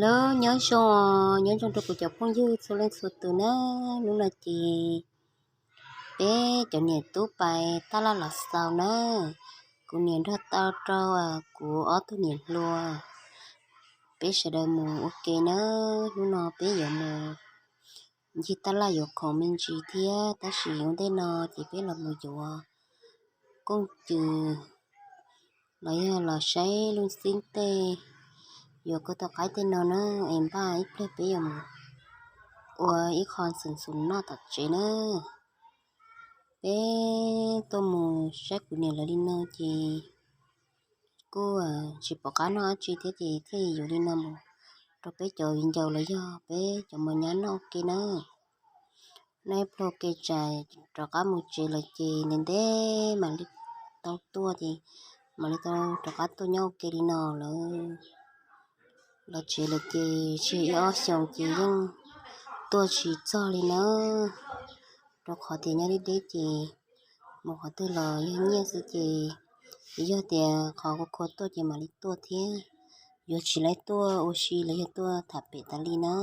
Lov nyob zoo, nyob zoo rau kuv cov phooj ywg txhua leej txhua tus na. Hnub no ces peb cov niam tub pais tab laj los xaus na. Kuv niam nrog tau rau kuv ob tug niam hluas, peb sawv daws mus ua ke na. Hnub no peb yuav mus ncig tab laj yuav khoom me ntsis thiab, tab sis ua ntej no ces peb los mus yuav kooj cws los yog los saib lub xib tej, yuav kua tau qaib tej no na, es npaj ib pliag peb yuav mus ua ib qho xum xum noj tom tsev na. Peb tuaj mus saib kuv niam lawv li no ces kuj tsis pom qab noj dab tsi thiab ces thiaj yuav li no mus rau peb cov viv ncaus los yog peb cov mos nyab noj ua ke na. Noj ib pluag ua ke tsam rov qab mus tsev lawm ces ntev ntev mam li tau tuaj ces mam li tau rov qab tuaj nyob ua ke li no lawm. Los tsev lawm ces tsis ib ob xyoos ces yeej tuaj tsis txog li na, rau qhov tias nyob deb deb ces mus qhov twg los yog nyiaj xwb ces yog tias qhov khua khua tuaj ces mam li tuaj thiab, yuav tsis laib tuaj ua si los yog tuaj tham pem tas li na.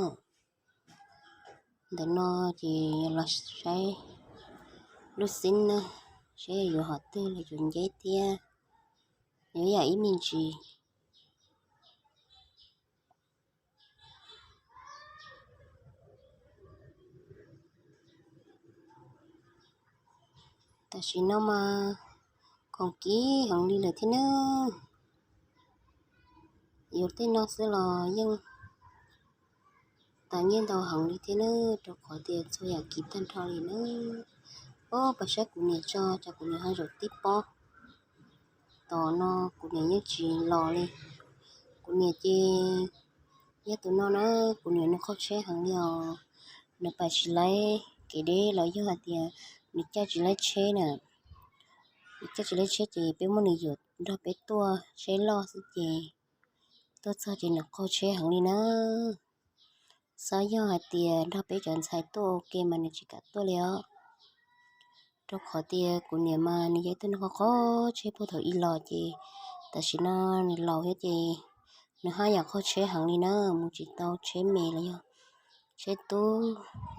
Ntawm no ces los saib lub xib na, saib yuav hom twg los yuav nceb thiab, yuav yam ib me ntsis. Tam sim no mas khoom kib heev li lawm thiab nawb. Yuav tej no xwb los yeej tas nyiaj ntau heev li thiab nawb, rau qhov tias txhua yam kib tag nrho li nawb. Ob, pab saib kuv niam tso, cas kuv niam ho zaum tib pob. Tom no kuv niam yeej tsis los li. Kuv niam ces yog tus no na, kuv niam nws qaug tsheb heev li os. Nws pais tsis laib kev deb los yog hais tias nws caij tsis laib tsheb na. Nws caij tsis laib tsheb ces peb muab nws yuam nrog peb tuaj tsheb loj xwb ces tuaj txog ces nws qaug tsheb heev li na. Xav yog hais tias nrog peb cov ntxhais tuaj ua ke mas nws tsis kam tuaj li os. Rau qhov tias kuv niam mas nws yog ib tug neeg qaug qaug tsheb puag thaum ub los ces tam sim no nws laus thiab ces nws haj yam qaug tsheb heev li na, mus tsis tau tsheb me los yog tsheb tub,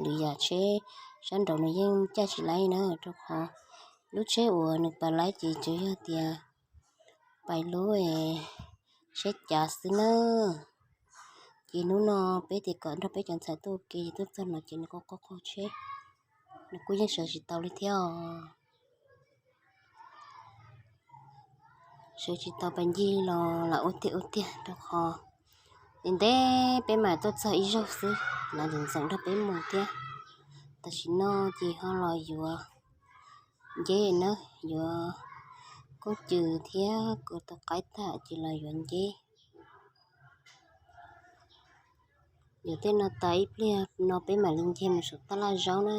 lwm yam tsheb sab nraud nws yeej caij tsis laib na, rau qhov lub tsheb uas nws pais laib ces tsuas yog tias pais lub tsheb cav xwb na. Ces hnub no peb tias kom nrog peb cov ntxhais tuaj ua ke, tuaj txog no ces nws qaug qaug qaug tsheb, nws kuj yeej sawv tsis tau li thiab os. Sawv tsis tau pais ncig los lam ua tiag ua tiag rau qhov ntev ntev peb mam tuaj txog ib zaug xwb, lawv ntxeev ntxeev nrog peb mus thiab. Tam sim no ces ho los yuav nceb na, yuav kooj cws thiab kua tau qaib tag ces los yuav nceb. Yuav tej no tas ib pliag no peb mam li ncig mus saum tab laj zaub na.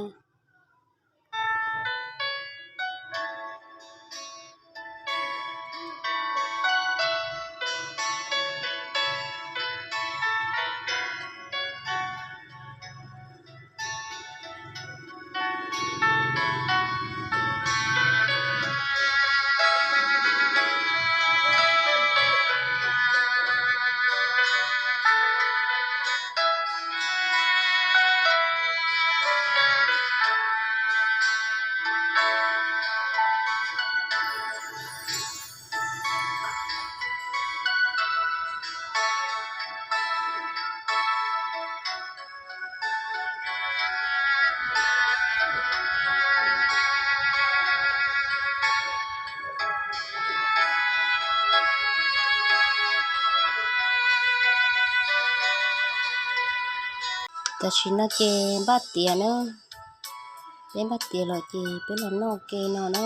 Tam sim no ces npaj tiav na, peb npaj tiav lawm ces peb los noj ke no na.